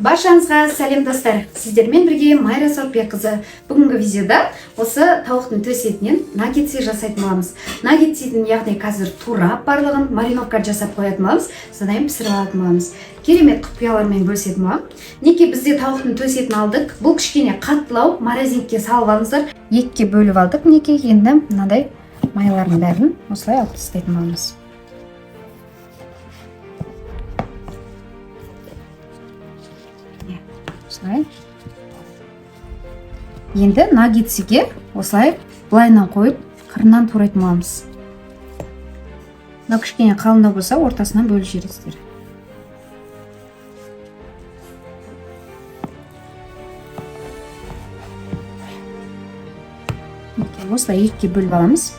Баршаңызға сәлем, достар! Сіздермен бірге Майра Сауытбекқызы. Бүгінгі видеода осы тауықтың төс етінен наггетсы жасайтын боламыз. Наггетсидің, яғни қазір турап, барлығын мариновка жасап қоятын боламыз, содан кейін пісіріп алатын боламыз. Керемет құпиялармен бөлісетін боламын. Мінекей, бізде тауықтың төс етін алдық. Бұл кішкене қаттылау, морозилкке салып алыңыздар. Екіге бөліп алдық. Мінекей, енді мынандай майлардың бәрін осылай алып тастайтын боламыз. Осылай. Енді наггетсіге осылай былайынан қойып, қырынан турайтын боламыз. Мынау кішкене қалыңдау болса, ортасынан бөліп жібересіздер. Мінекей, осылай екіге бөліп аламыз.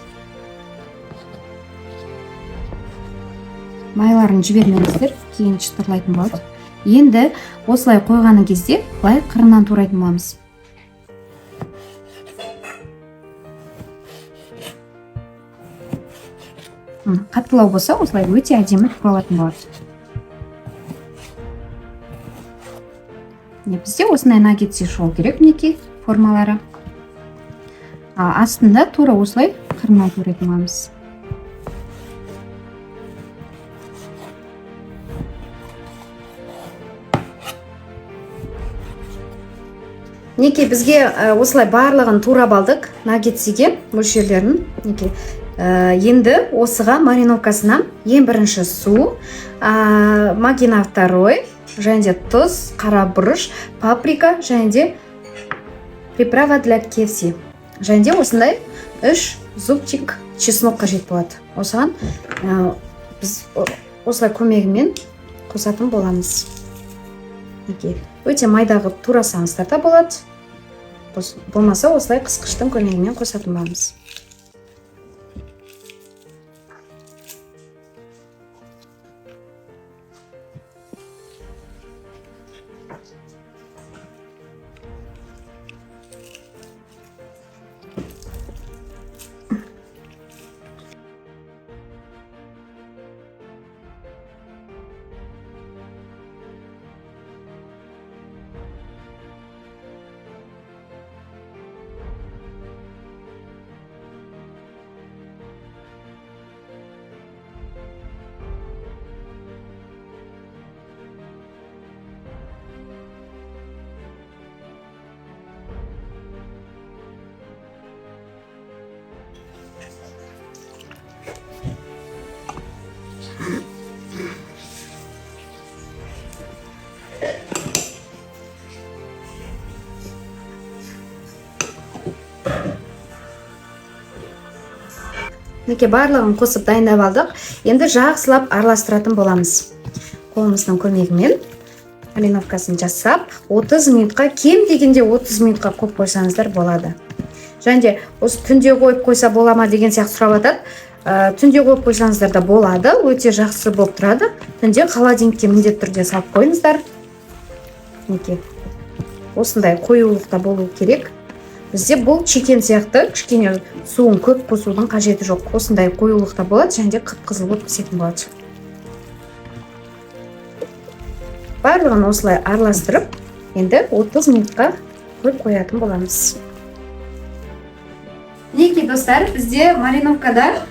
Майларын жібермеңіздер, кейін шытырлайтын болады. Енді осылай қойған кезде былай қырынан турайтын боламыз. Қаттылау болса, осылай өте әдемі туралатын болады. Міне, бізде осындай наггетсы шығу керек. Мінекей, формалары. А астында тура осылай қырынан турайтын боламыз. Мінекей, бізге осылай барлығын турап алдық наггетсиге мөлшерлерін. Мінекей, енді осыға мариновкасына ең бірінші су, Магги на второй, және де тұз, қара бұрыш, паприка және де приправа для KFC, және де осындай үш зубчик чеснок қажет болады. Осыған біз осылай көмегімен қосатын боламыз. Мінекей, өте майда қылып турасаңыздар да болады, болмаса осылай қысқыштың көмегімен қосатын боламыз. Мінекей, барлығын қосып дайындап алдық. Енді жақсылап араластыратын боламыз. Қолымыздың көмегімен мариновкасын жасап, 30 минутқа, кем дегенде 30 минутқа қойып қойсаңыздар болады. Және де осы түнде қойып қойса бола ма деген сияқты сұрап жатады. Түнде қойып қойсаңыздар да болады, өте жақсы болып тұрады. Түнде холодильникке міндетті түрде салып қойыңыздар. Мінекей, осындай қоюлықта болу керек. Бізде бұл чикен сияқты кішкене суын көп қосудың қажеті жоқ. Осындай қоюлықта болады және де қып-қызыл болып пісетін болады. Барлығын осылай араластырып, енді 30 минутқа қойып қоятын боламыз. Мінекей, достар, бізде мариновкада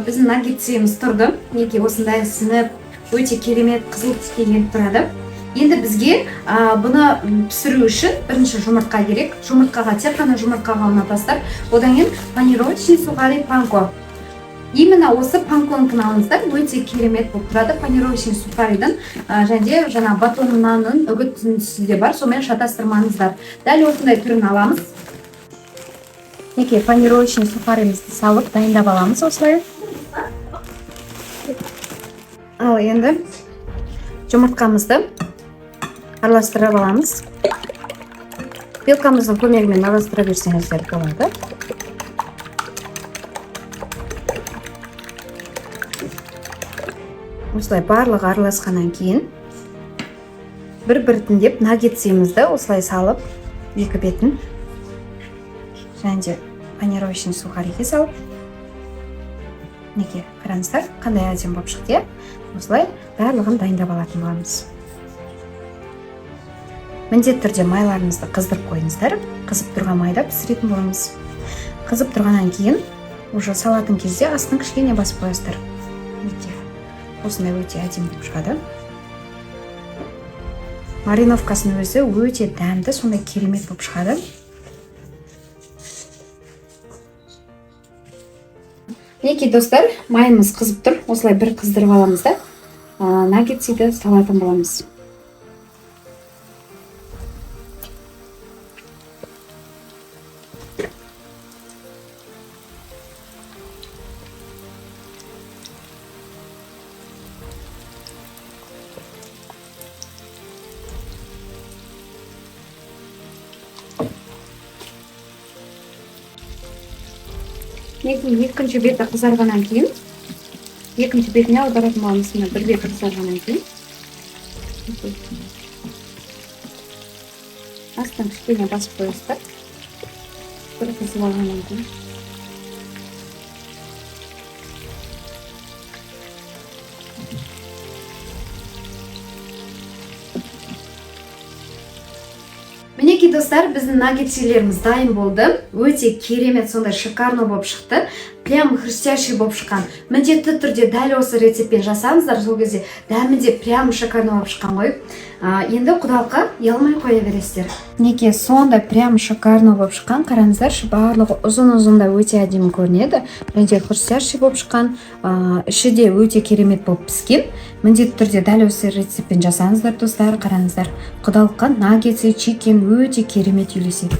біздің наггетсіміз тұрды. Мінекей, осындай сініп, өте керемет қызыл түске еніп тұрады. Енді бізге бұны пісіру үшін бірінші жұмыртқа керек. Жұмыртқаға тек қана жұмыртқаға ұнатасыздар. Одан кейін панировочный сухари панко. Именно осы панконікін алыңыздар, өте керемет болып тұрады. Панировочный сухаридің және де жаңа батон нанның үгіт де бар, сонымен шатастырмаңыздар. Дәл осындай түрін аламыз. Мінекей, панировочный сухаримізді салып дайындап аламыз осылай. Ал енді жұмыртқамызды араластырып аламыз. Вилкамыздың көмегімен араластыра берсеңіздер болады. Осылай барлығы араласқаннан кейін бір біртіндеп наггетсімізді осылай салып, екі бетін және де панировочный сухариге салып, мінекей, қараңыздар, қандай әдемі болып шықты, иә? Осылай барлығын дайындап алатын боламыз. Міндетті түрде майларыңызды қыздырып қойыңыздар. Қызып тұрған майда пісіретін боламыз. Қызып тұрғаннан кейін уже салатын кезде астын кішкене басып қоясыздар. Мінекей, осындай өте әдемі болып шығады. Мариновкасының өзі өте дәмді, сондай керемет болып шығады. Мінекей, достар, майымыз қызып тұр. Осылай бір қыздырып аламыз да, наггетсиді салатын боламыз. Мінекей, екінші беті қызарғаннан кейін екінші бетіне аударатын боламыз. Мына бір беті қызарғаннан кейін астын кішкене басып қоясыздар, бір қызып алғаннан кейін. Мінекей, достар, біздің наггетсилеріміз дайын болды. Өте керемет, сондай шикарно болып шықты, прям хрустящий болып шыққан. Міндетті түрде дәл осы рецептпен жасаңыздар, сол кезде дәмі де прям шикарно болып шыққан ғой. Енді құдалыққа ұялмай қоя бересіздер. Мінекей, сондай прям шикарно болып шыққан. Қараңыздаршы, барлығы ұзын ұзын да өте әдемі көрінеді және де хрустящий болып шыққан. Іші де өте керемет болып піскен. Міндетті түрде дәл осы рецептпен жасаңыздар, достар. Қараңыздар, құдалыққа наггетсы, чикен өте керемет үйлеседі.